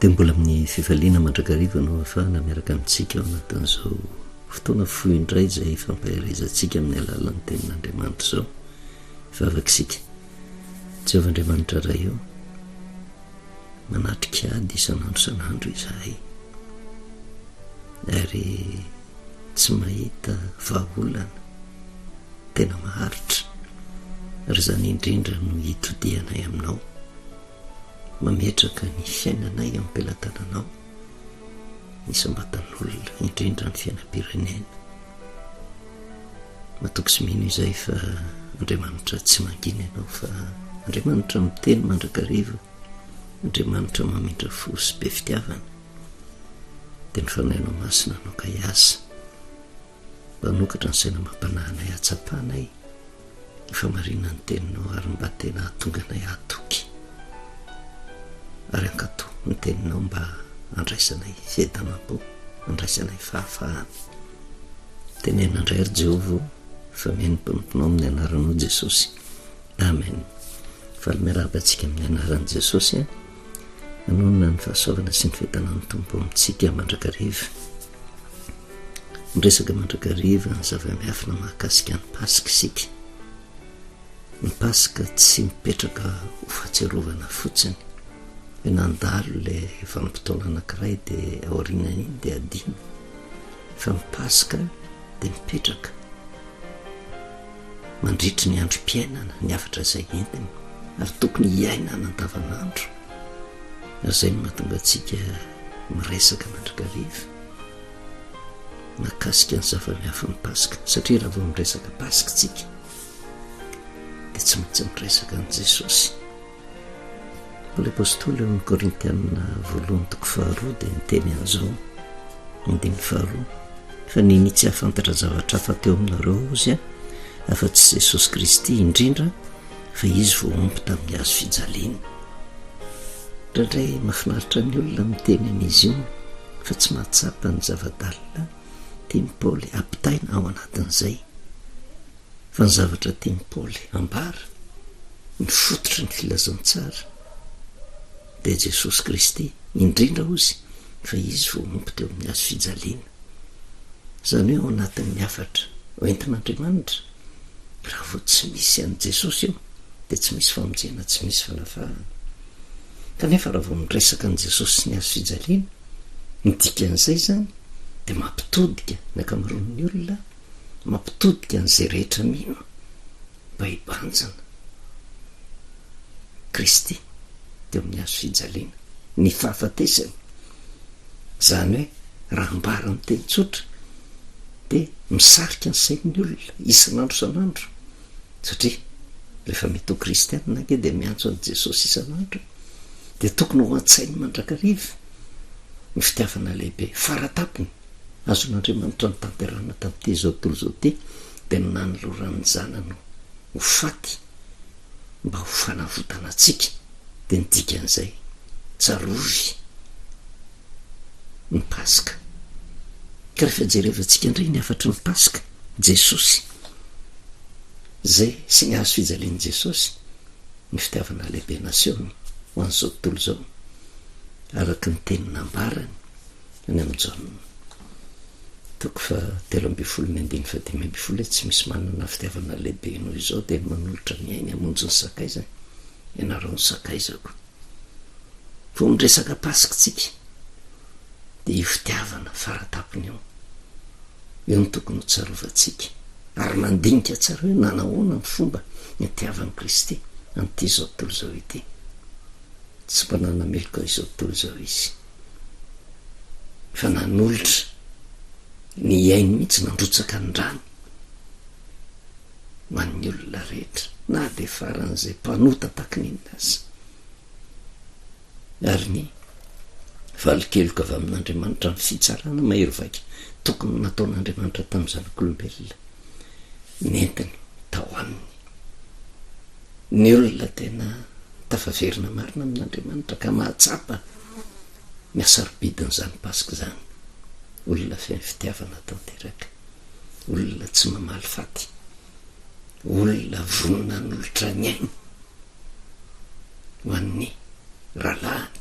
Dia mbola amin'ny fifaliana mandrakariva no ahafahana miaraka amintsika ao anatin'izao fotoana fohy indray izay ifampaherezantsika amin'ny alalan'ny Tenin'Andriamanitra izao. Hivavaka isika. Jehovah Andriamanitra Ray o, manatrika ady isan'andro isan'andro izahay ary tsy mahita vahaolana tena maharitra ary izany indrindra no hitodihanay aminao. Mametraka ny fiainanay eo am-pelatananao ny isam-batan'olona, indrindra ny fiainam-pirenena. Matoky sy mino izay fa Andriamanitra tsy mangina ianao fa Andriamanitra miteny mandrakariva, Andriamanitra mamindra fo sy be fitiavana. Dia ny Fanahinao Masina no ka hiasa mba hanokatra ny saina amam-panahinay hahatsapanay ny famarinan'ny teninao ary mba tena hahatonga anay hahatoky ary hankatò ny teninao mba handraisanay fiadanam-po, handraisanay fahafahana. Teneno indray ry Jehovah ô, fa mihaino ny mpanomponao amin'ny anaranao Jesosy. Amen. Faly miarahaba antsika amin'ny anaran'i Jesosy. Hanonona ny fahasoavana sy ny fiadanan'ny Tompo amintsika mandrakariva. Miresaka mandrakariva ny zava-miafina mahakasika ny Paska isika. Ny Paska tsy mipetraka ho fahatsiarovana fotsiny hoe nandalo ilay vanim-potoana anankiray dia aorianan'iny dia adino. Fa ny Paska dia mipetraka mandritry ny androm-piainana ny hafatra izay entiny ary tokony hiainana andavanandro. Ary izay no mahatonga antsika miresaka mandrakariva mahakasika ny zava-miafin'ny Paska, satria raha vao miresaka Paska isika dia tsy maintsy miresaka an'i Jesosy. Paoly Apostoly ao amin'ny Korintianina voalohany toko faharoa dia niteny an'izao, andininy faharoa, fa nini tsy hahafantatra zavatra hafa teo aminareo ozy afa-tsy Jesosy Kristy indrindra fa izy voahombo tamin'ny hazo fijaliana. Indraindray mahafinaritra ny olona miteny an'izy io fa tsy mahatsapa ny zava-dalina tian'i Paoly ampitaina ao anatin'izay. Fa ny zavatra tian'i Paoly ambara, ny fototry ny filazantsara, dia Jesosy Kristy, indrindra hozy fa Izy voanompo teo amin'ny hazo fijaliana. Izany hoe ao anatin'ny hafatra hoentin'Andriamanitra, raha vao tsy misy an'i Jesosy eo, dia tsy misy famonjena, tsy misy fanafahana. Kanefa raha vao miresaka an'i Jesosy sy ny hazo fijaliana, ny dikan'izay izany dia mampitodika ny ankamaroan'ny olona mampitodika an'izay rehetra mino mba hibanjina Kristy teo amin'ny hazo fijaliana, ny fahafatesany. Izany hoe raha ambara amin'ny teny tsotra dia misarika ny sain'ny olona isan'andro isan'andro satria rehefa mety ho kristianina ange dia miantso an'i Jesosy isan'andro dia tokony ho an-tsainy mandrakariva ny fitiavana lehibe faratapony Azon'Andriamanitra notanterahina tamin'ity izao tontolo izao ity dia ny nanolorany ny Zanany ho faty mba ho fanavotana antsika, dia ny dikan'izay, tsarovy ny Paska. Ka rehefa jerevantsika indray ny hafatry ny Paska, Jesosy, izay sy ny hazo fijalian'i Jesosy, ny fitiavana lehibe nasehony ho an'izao tontolo izao, araka ny teny nambarany, Any amin'i Jaona toko faha 13 ny andininy faha 15 hoe tsy misy manana fitiavana lehibe noho izao dia ny manolotra ny ainy hamonjy ny sakaizany, ianareo no sakaizako. Vao miresaka Paska tsika dia io fitiavana faratapony io, io no tokony ho tsarovantsika ary mandinika tsara hoe nanahoana ny fomba nitiavan'i Kristy an'ity izao tontolo izao ity. Tsy mba nanameloka izao tontolo izao izy. Fa nanolotra ny ainy mihitsy, nandrotsaka ny rany ho an'ny olona rehetra, na dia faran'izay mpanota tahaka ny inona aza. Ary ny valin-keloka avy amin'Andriamanitra, ny fitsarana mahery vaika tokony nataon'Andriamanitra tamin'ny zanak'olombelona, nentiny tao aminy. Ny olona tena tafaverina marina amin'Andriamanitra ka mahatsapa ny hasarobidin'izany Paska izany, olona feno fitiavana tanteraka, olona tsy mamaly faty, olona vonona hanolotra ny ainy ho an'ny rahalahiny.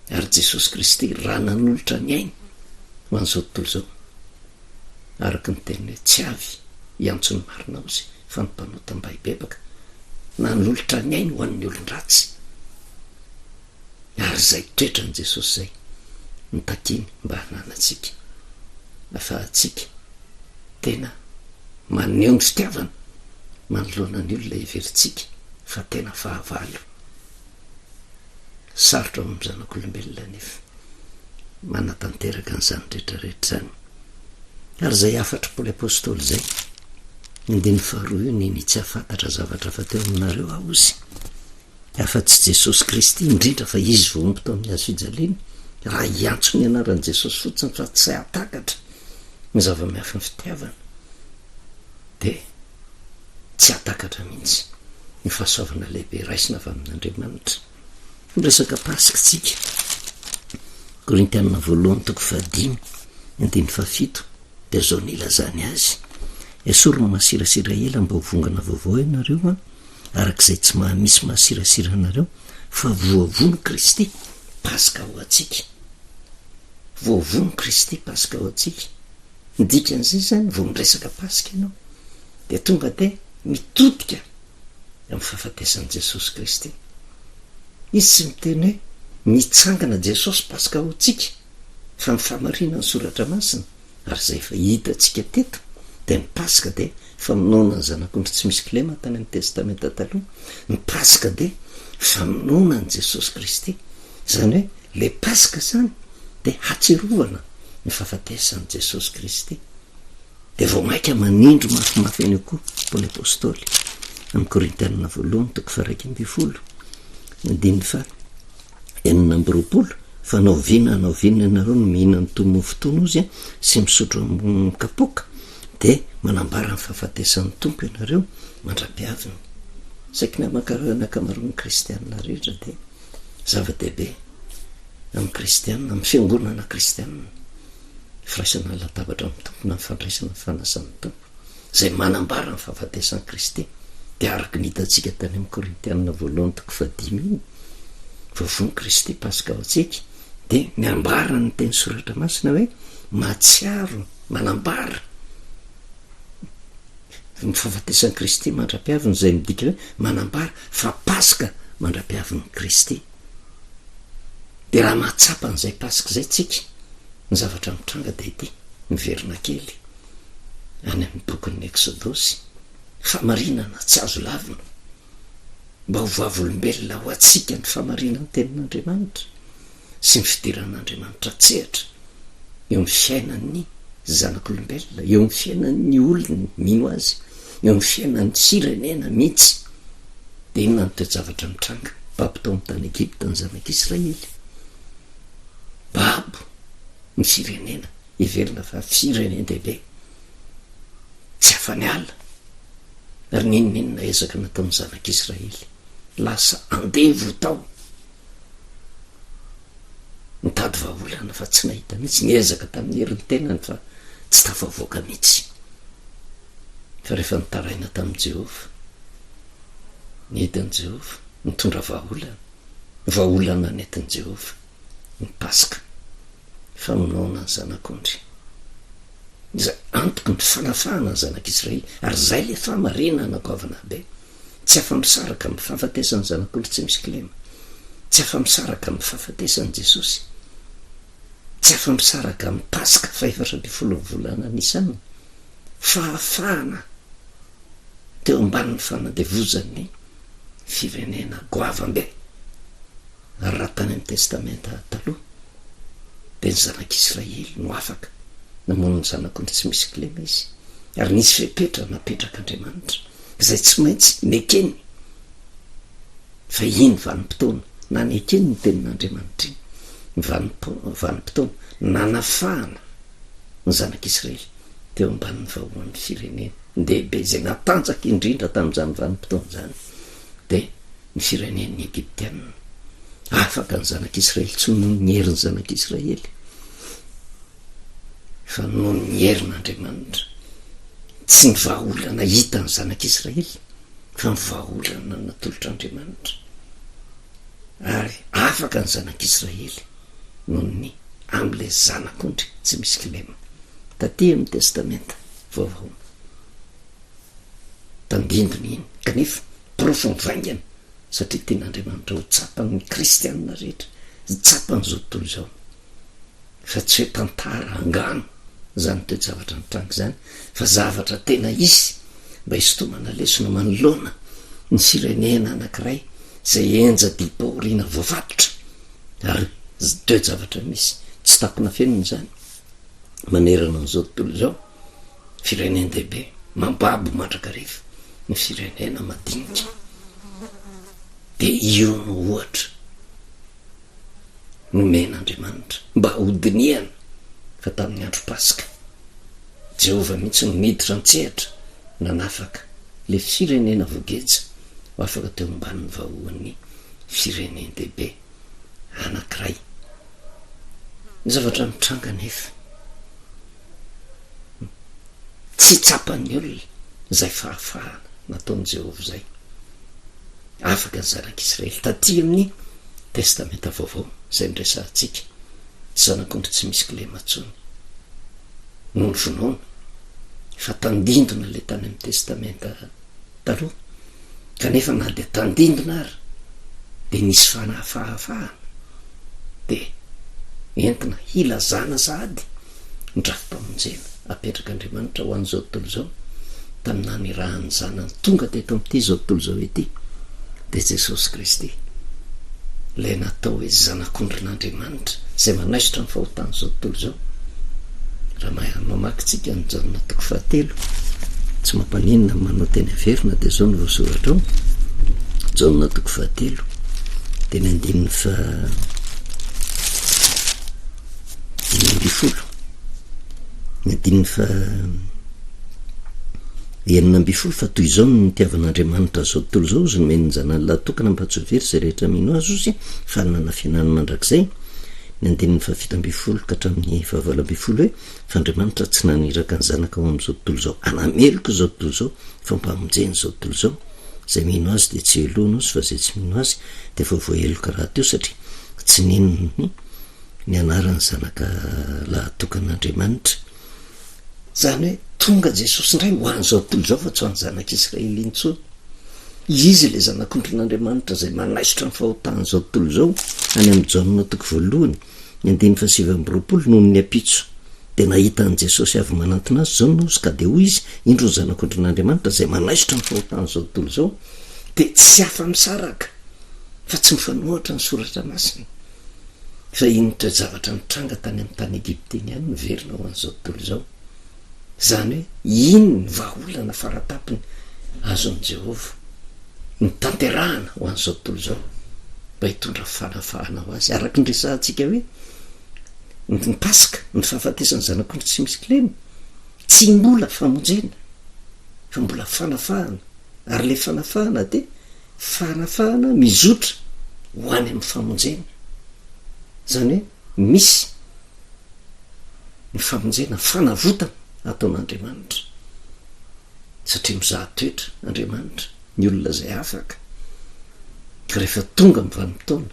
Ary Jesosy Kristy raha nanolotra ny ainy ho an'izao tontolo izao, araka ny teniny hoe tsy avy hiantso ny marina Ozy fa ny mpanota mba hibebaka, nanolotra ny ainy ho an'ny olon-dratsy. Ary izay toetran'i Jesosy izay no takiany mba hananantsika, afahantsika tena maneho ny fitiavana manoloana ny olona heverintsika fa tena fahavalo. Sarotra ao amin'ny zanak'olombelona anefa manatanteraka an'izany rehetra rehetra izany. Ary izay hafatr'i Paoly Apostoly izay, ny andininy faharoa io, nini tsy hahafantatra zavatra hafa teo aminareo aho ozy, afa-tsy Jesosy Kristy, indrindra fa Izy voahombo tao amin'ny hazo fijaliana, raha hiantso ny anaran'i Jesosy fotsiny fa tsy hahatakatra ny zava-miafin'ny fitiavana, dia tsy hahatakatra mihitsy ny fahasoavana lehibe raisina avy amin'Andriamanitra. Miresaka Paska tsika. Korintiana voalohany toko fahadimy, andininy fahafito, dia izao no ilazany azy, Esory ny masirasira ela mba ho vongana vaovao ianareo an, araka izay tsy maha-misy masirasira anareo, fa voavono Kristy, Paska ho antsika. Voavono Kristy, Paska ho antsika. Ny dikan'izay izany, vao miresaka Paska ianao, dia tonga dia mitodika amin'ny fahafatesan'i Jesosy Kristy. Izy tsy miteny hoe nitsangana Jesosy Paska ho antsika, fa ny fahamarinan'ny Soratra Masina, ary izay efa hitantsika teto, dia ny Paska dia famonoana ny zanak'ondry tsy misy kilema tany amin'ny Testamenta Taloha, ny Paska dia famonoana an'i Jesosy Kristy. Izany hoe ilay Paska izany dia hatsiarovana ny fahafatesan'i Jesosy Kristy. Dia vao mainka manindry mafimafy an'io koa Paoly Apostoly amin'ny Korintianina voalohany toko faha-11 ny andininy faha 26 fa na oviana na oviana ianareo no mihinana itony mofo itony ozy sy misotro amin'ny kapoaka dia manambara ny fahafatesan'ny Tompo ianareo mandra-piaviny. Saiky ny ankamaroan'ny kristianina rehetra dia zava-dehibe amin'ny kristianina, amin'ny fiangonana kristianina. Firaisana ny latabatra amin'ny Tompo na ny fandraisana ny fanasan'ny Tompo, izay manambara ny fahafatesan'i Kristy, dia araka ny hitantsika tany amin'ny Korintianina voalohany toko fahadimy iny, voavono Kristy Paska ho antsika, dia ny ambaran'ny teny soratra masina hoe mahatsiaro, manambara ny fahafatesan'i Kristy mandra-piaviny, izay midika hoe manambara fa Paska mandra-piavin'i Kristy. Dia raha mahatsapa an'izay Paska izay tsika, ny zavatra mitranga dia ity, miverina kely any amin'ny bokin'ny Eksodosy, famarinana tsy azo lavina, mba ho vavolombelona ho antsika ny famarinan'ny tenin'Andriamanitra sy ny fidiran'Andriamanitra an-tsehatra eo amin'ny fiainan'ny zanak'olombelona, eo amin'ny fiainan'ny olony mino azy, eo amin'ny fiainan'ny firenena mihitsy. Dia inona ny toe-javatra mitranga? Babo tao amin'ny tany Egypta ny zanak'Israely. Babo ny firenena, heverina fa firenen-dehibe, tsy afa-niala. Ary n'inon'inona ezaka nataon'ny zanak'Israely, lasa andevo tao. Nitady vahaolana fa tsy nahita mihitsy, niezaka tamin'ny herin'ny tenany fa tsy tafavoaka mihitsy. Fa rehefa nitaraina tamin'i Jehovah, nidin'i Jehovah, nitondra vahaolana, vahaolana nentin'i Jehovah, ny Paska, famonoana ny zanak'ondry, izay antoky ny fanafahana ny zanak'Israely, ary izay ilay fahamarinana goavana be. Tsy afa-misaraka amin'ny fahafatesan'ny Zanak'ondry tsy misy kilema. Tsy afa-misaraka amin'ny fahafatesan'i Jesosy. Tsy afa-misaraka amin'ny Paska fahefatra ambin'ny folon'ny volana Nisana. Fahafahana teo ambanin'ny fanandevozan'ny firenena goavam-be. Ary raha tany amin'ny Testamenta Taloha, dia ny zanak'Israely no afaka namono ny zanak'ondry tsy misy kilema izy, ary nisy fepetra napetrak'Andriamanitra izay tsy maintsy nekeny fa iny vanim-potoana nanekeny ny tenin'Andriamanitra iny, ny vanim-potoana nanafahana ny zanak'Israely teo ambanin'ny vahoan'ny firenen-dehibe izay natanjaka indrindra tamin'izany vanim-potoana izany, dia ny firenen'ny Egyptiana. Afaka ny zanak'Israely tsy noho ny herin'ny zanak'Israely, fa noho ny herin'Andriamanitra. Tsy ny vahaolana hitan'ny zanak'Israely, fa ny vahaolana natolotr'Andriamanitra. Ary afaka ny zanak'Israely. noho ny amin'ilay Zanak'ondry tsy misy kilema taty amin'ny Testamenta Vaovao. Tandindona iny, kanefa porofo mivaingana satria tian'Andriamanitra ho tsapan'ny kristianina rehetra, tsapan'izao tontolo izao fa tsy hoe tantara angano izany toe-javatra nitranga izany fa zavatra tena hisy mba hisintomana lesona manoloana ny firenena anankiray izay henja-diam-pahoriana voafatotra ary toe-javatra misy tsy takona fenina izany manerana an'izao tontolo izao, firenen-dehibe mambabo mandrakariva ny firenena madinika dia io no ohatra nomen'Andriamanitra mba hodinihana fa tamin'ny andro Paska, Jehovah mihitsy no niditra an-tsehatra nanafaka ilay firenena voageja ho afaka teo ambanin'ny vahoan'ny firenen-dehibe anankiray. Ny zavatra nitranga anefa, tsy tsapan'ny olona izay fahafahana nataon'i Jehovah izay. Afaka ny zanak'Israely taty amin'ny Testamenta Vaovao izay noresahantsika, tsy zanak'ondry tsy misy kilema intsony no novonoina, fa tandindona ilay tany amin'ny Testamenta Taloha, kanefa na dia tandindona ary dia nisy fanafahafahana dia entina hilazana sahady ny drafi-pamonjena apetrak'Andriamanitra ho an'izao tontolo izao tamin'ny nanirahan'ny Zanany tonga teto amin'ity izao tontolo izao ity, dia Jesosy Kristy, ilay natao hoe Zanak'ondrin'Andriamanitra izay manaisotra ny fahotan'izao tontolo izao. Raha mahay mamaky tsika ny Jaona toko fahatelo, tsy mampaninona ny manao teny averina dia izao no voasoratra ao. Jaona toko fahatelo, dia ny andininy fa 15. Ny andininy fa 16 fa toy izao no nitiavan'Andriamanitra izao tontolo izao, izy nomeny ny zanany lahy tokana mba tsy ho very izay rehetra mino azy ozy fa hanana fiainana mandrakizay. Ny andininy faha 17 ka hatramin'ny faha 18 hoe fa Andriamanitra tsy naniraka ny zanaka ho amin'izao tontolo izao hanameloka izao tontolo izao fa mba hamonjena izao tontolo izao. Izay mino azy dia tsy helohina ozy fa izay tsy mino azy dia efa voaheloka rahateo satria tsy nino ny ny anaran'ny Zanaka lahatokan'Andriamanitra. Izany hoe tonga Jesosy indray ho an'izao tontolo izao fa tsy ho an'ny zanak'Israely intsony. Izy ilay Zanak'ondrin'Andriamanitra izay manaisotra ny fahotan'izao tontolo izao, any amin'ny Jaona toko voalohany, ny andininy faha-29, noho ny ampitso dia nahita an'i Jesosy avy manantona azy Jaona ozy ka dia hoy izy, indro ny Zanak'ondrin'Andriamanitra izay manaisotra ny fahotan'izao tontolo izao, dia tsy afa-misaraka fa tsy mifanohitra ny Soratra Masina. Fa iny toe-javatra nitranga tany amin'ny tany Egypta iny ihany no miverina ho an'izao tontolo izao. Izany hoe iny ny vahaolana faratapony azon'i Jehovah notanterahana ho an'izao tontolo izao mba hitondra fanafahana ho azy. Araka ny resahantsika hoe ny Paska, ny fahafatesan'ny Zanak'ondry tsy misy kilema, tsy mbola famonjena fa mbola fanafahana, ary ilay fanafahana dia Fanafahana mizotra ho any amin'ny famonjena. Izany hoe misy ny famonjena, fanavotana ataon'Andriamanitra. Satria mizaha toetra Andriamanitra ny olona izay afaka. Ka rehefa tonga amin'ny vanim-potoana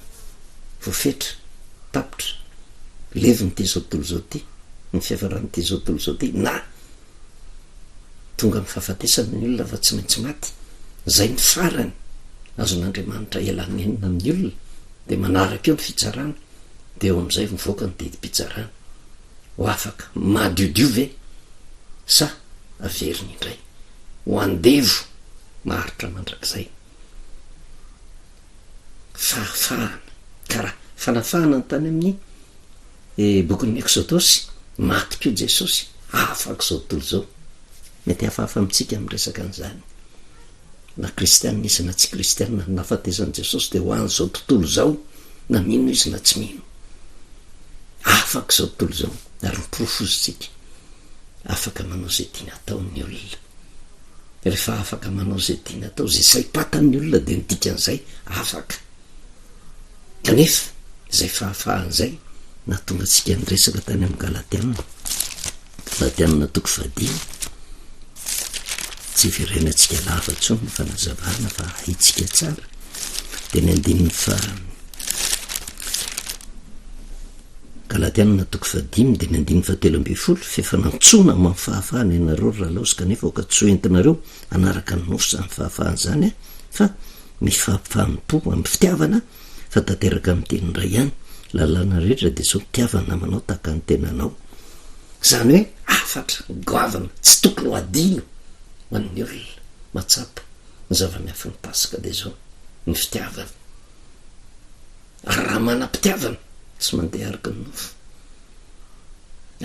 voafetra, tapitra, levona ity izao tontolo izao ity, ny fiafaran'ity izao tontolo izao ity, na Tonga amin'ny fahafatesana ny olona fa tsy maintsy maty. Izay ny farany azon'Andriamanitra ialana nenina amin'ny olona, dia manaraka eo ny fitsarana, dia eo amin'izay mivoaka ny didim-pitsarana. Ho afaka madiodio ve sa averiny indray ho andevo maharitra mandrakizay? Fahafahana, karaha fanafahana ny tany amin'ny E bokin'ny Eksodosy, maty koa Jesosy, afaka izao tontolo izao. Mety hafahafa amintsika ny miresaka an'izany. Na kristianina izy na tsy kristianina, ny nahafatesan'i Jesosy dia ho an'izao tontolo izao, na mino izy na tsy mino. Afaka izao tontolo izao, ary ny porofo isika, afaka manao izay tiany hatao ny olona. Rehefa afaka manao izay tiany hatao, izay saim-patany ny olona dia ny dikan'izay, afaka. Kanefa, izay fahafahana izay nahatonga antsika niresaka tany amin'ny Galatiana, Galatiana toko fahadimy, tsy hiverenantsika lava intsony ny fanazavana fa haintsika tsara, dia ny andininy faha. Galatianina toko fahadimy dia ny andininy fahatelo ambin'ny folo, F'efa nantsoina ho amin'ny fahafahana ianareo ry rahalahy osy, kanefa aoka tsy ho entinareo hanaraka ny nofo izany fahafahana izany, fa mifampifampo amin'ny fitiavana, fa tanteraka amin'ny teny iray ihany. Lalàna rehetra dia izao, tiava ny namanao tahaka ny tenanao. Izany hoe hafatra goavana tsy tokony ho adino ho an'ny olona mahatsapa ny zava-miafin'ny Paska dia izao, ny fitiavana. Ary raha manam-pitiavana, tsy mandeha araka ny nofo.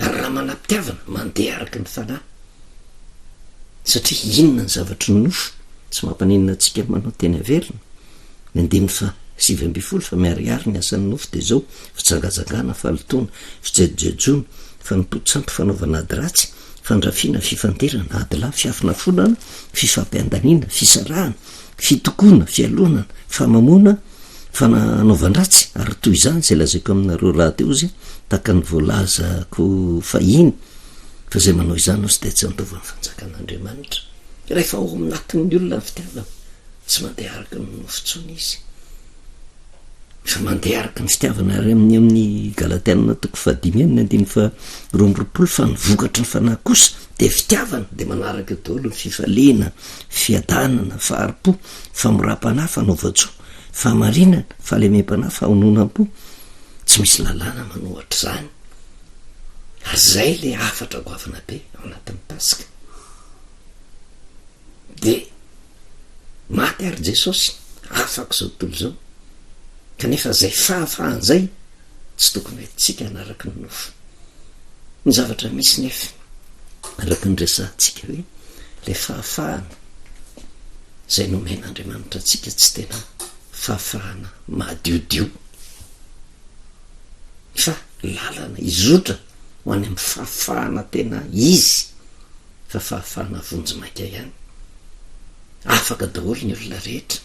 Ary raha manam-pitiavana, mandeha araka ny fanahy. Satria inona ny zavatry ny nofo? Tsy mampaninona antsika ny manao teny averina. Ny andininy faha 19 fa miharihary ny asan'ny nofo dia izao, fijangajangana, fahalotoana, fijejojejoana, fanompoan-tsampy, fanaovana ady ratsy, fandrafiana, fifandirana, ady lahy, fiafonafonana, fifampiandaniana, fisarahana, fitokoana, fialonana, famamoana, fanaovan-dratsy, ary toy izany izay lazaiko aminareo rahateo izy, tahaka ny voalazako fahiny, fa izay manao izany hozy dia tsy handova ny fanjakan'Andriamanitra. Rehefa ao anatin'ny olona ny fitiavana, tsy mandeha araka ny nofo intsony izy, fa mandeha araka ny fitiavana. Ary amin'ny amin'ny Galatiana toko fahadimy ihany ny andininy faha-22, fa ny vokatry ny fanahy kosa dia fitiavana, dia manaraka eo daholo ny fifaliana, fiadanana, fahari-po, famoram-panahy, fanaovan-tsoa, fahamarinana, fahalemem-panahy, fahononam-po, tsy misy lalàna manohatra izany. Ary izay ilay hafatra goavana be ao anatin'ny Paska. Dia maty ary Jesosy, afaka izao tontolo izao. Kanefa izay fahafahana izay tsy tokony hoentintsika hanaraka ny nofo. Ny zavatra misy nefa, araka ny resahantsika hoe ilay fahafahana izay nomen'Andriamanitra antsika tsy tena fahafahana madiodio fa lalana hizotra ho any amin'ny fahafahana tena izy fa fahafahana vonjimaika ihany. Afaka daholo ny olona rehetra.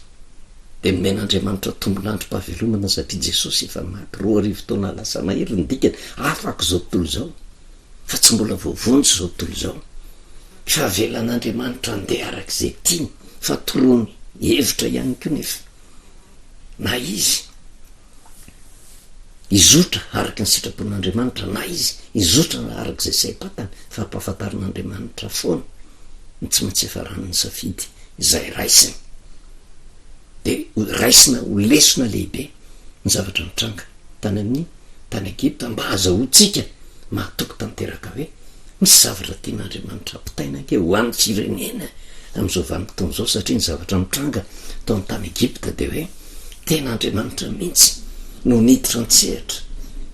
Dia nomen'Andriamanitra tombon'androm-pahavelomana satria Jesosy efa maty 2000 taona lasa mahery ny dikany, afaka izao tontolo izao fa tsy mbola voavonjy izao tontolo izao. Fa avelan'Andriamanitra handeha araka izay tiany fa toroany hevitra ihany koa nefa na izy hizotra araka ny sitrapon'Andriamanitra na izy hizotra araka izay saim-patany fa ampahafantarin'Andriamanitra foana ny tsy maintsy hiafaran'ny safidy izay raisiny. Dia raisina ho lesona lehibe ny zavatra nitranga tany amin'ny tany Egypta mba hahazahoantsika mahatoky tanteraka hoe misy zavatra tian'Andriamanitra hampitaina ange ho an'ny firenena amin'izao vanim-potoana izao satria ny zavatra mitranga tao amin'ny tany Egypta dia hoe tena Andriamanitra mihitsy no niditra an-tsehatra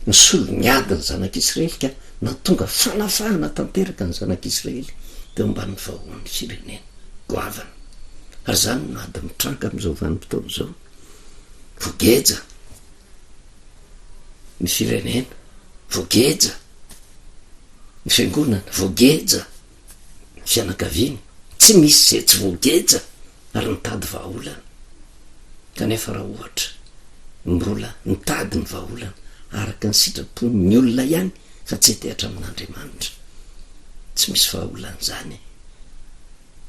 nisolo ny adin'ny zanak'Israely ka nahatonga fanafahana tanteraka ny zanak'Israely teo ambanin'ny vahohon'ny firenena goavana. Ary izany no ady mitranga amin'izao vanim-potoana izao. Voageja ny firenena, voageja ny fiangonana, voageja ny fianakaviana, tsy misy izay tsy voageja ary mitady vahaolana. Kanefa raha ohatra mbola mitady ny vahaolana araka ny sitrapon'ny olona ihany fa tsy hitehatra amin'Andriamanitra, tsy misy vahaolana izany e.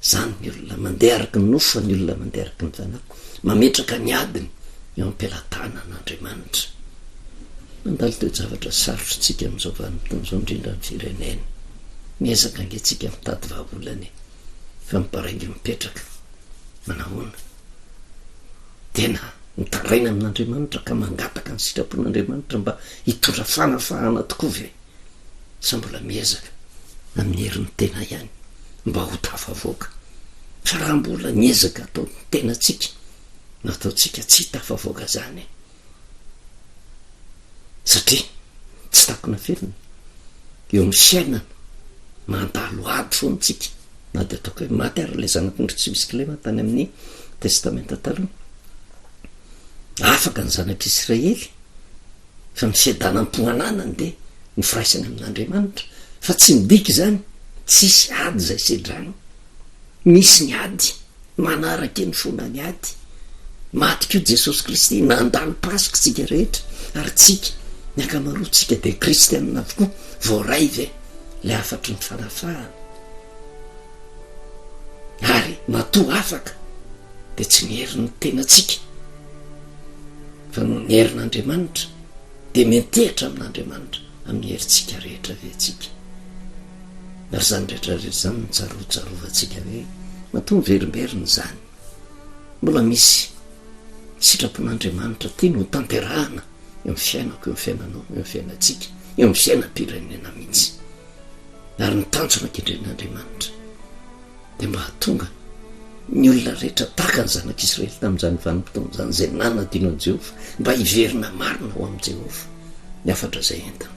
Izany ny olona mandeha araka ny nofo fa ny olona mandeha araka ny fanahy, mametraka ny adiny eo am-pelatanan'Andriamanitra. Mandalo toe-javatra sarotra isika amin'izao vanim-potoana izao, indrindra ny firenena. Miezaka ange tsika mitady vahaolana e, fa mibaraingo mipetraka. Manahoana? Tena mitaraina amin'Andriamanitra ka mangataka ny sitrapon'Andriamanitra mba hitondra fanafahana tokoa ve? Sa mbola miezaka amin'ny herin'ny tena ihany mba ho tafavoaka? Fa raha mbola ny ezaka ataon'ny tenantsika no ataontsika tsy tafavoaka zany e! Satria tsy takona velona eo amin'ny fiainana, mandalo ady foana tsika na dia ataoko hoe maty ary ilay zanak'ondry tsy misy kilema tany amin'ny testamenta taloha. Afaka ny zanak'Israely fa ny fiadanam-po ananany dia ny firaisany amin'Andriamanitra, fa tsy midika izany tsisy ady izay sedrany. Misy ny ady, manaraka eny foana ny ady. Maty koa Jesosy Kristy, nandalo Paska tsika rehetra, ary tsika, ny ankamaroantsika dia kristianina avokoa, voaray ve ilay hafatry ny fanafahana? Ary matoa afaka dia tsy ny herin'ny tenantsika fa noho ny herin'Andriamanitra, dia miantehitra amin'Andriamanitra. amin'ny herintsika rehetra ve tsika? Ary izany rehetra rehetra izany no tsarotsarovantsika hoe matoa miverimberina izany, mbola misy sitrapon'Andriamanitra tiany ho tanterahana eo amin'ny fiainako, eo amin'ny fiainanao, eo amin'ny fiainantsika, eo amin'ny fiainam-pirenena mihitsy. Ary ny tanjona kendren'Andriamanitra dia mba hahatonga ny olona rehetra tahaka ny zanak'Israely tamin'izany vanim-potoana izany, izay nanadino an'i Jehovah, mba hiverina marina ho amin'i Jehovah. Ny hafatra izay entina.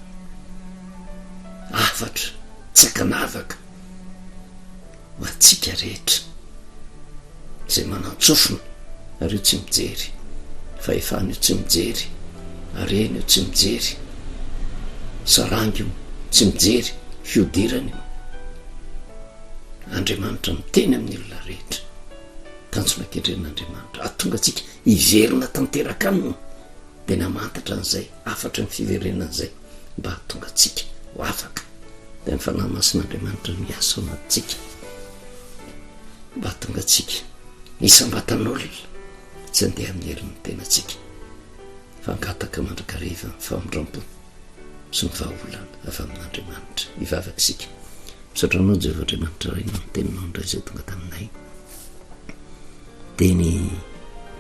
Hafatra tsy ankanavaka ho antsika rehetra izay manan-tsofina ary io tsy mijery, fahefana io tsy mijery, harena io tsy mijery, saranga io tsy mijery, fihodirana io. Andriamanitra miteny amin'ny olona rehetra. Tanjona kendren'Andriamanitra hahatonga antsika hiverina tanteraka aminy dia namantatra an'izay hafatry ny fiverenana izay mba hahatonga antsika ho afaka. Dia ny Fanahy Masin'Andriamanitra no hiasa ao anatintsika mba hahatonga antsika isam-batan'olona tsy handeha amin'ny herin'ny tenantsika fa hangataka mandrakariva ny famindram-po sy ny vahaolana avy amin'Andriamanitra. Hivavaka isika. Misaotra anao Jehovah Andriamanitra Ray noho ny teninao indray izay tonga taminay. Teny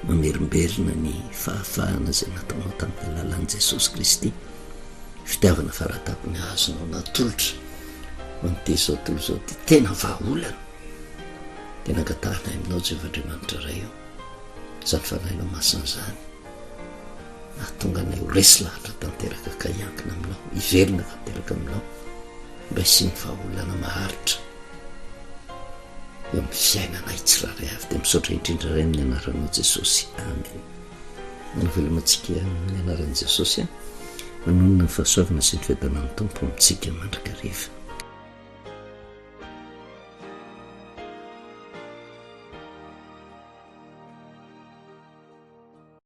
mamerimberina ny fahafahana izay nataonao tamin'ny alalan'i Jesosy Kristy. Fitiavana faratampony azonao natolotra ho an'ity izao tontolo izao ity. Tena vahaolana. Dia nangatahanay aminao Jehovah Andriamanitra Ray o. Izany fanahinao masina izany. Nahatonga anay ho resy lahatra tanteraka ka hiankina aminao, hiverina tanteraka aminao mba hisian'ny vahaolana maharitra eo amin'ny fiainanay tsirairay avy. Dia misaotra indrindra Ray amin'ny anaranao Jesosy. Amen. Manao veloma antsika amin'ny anaran'i Jesosy. Manonona ny fahasoavana sy ny fiadanan'ny Tompo amintsika mandrakariva.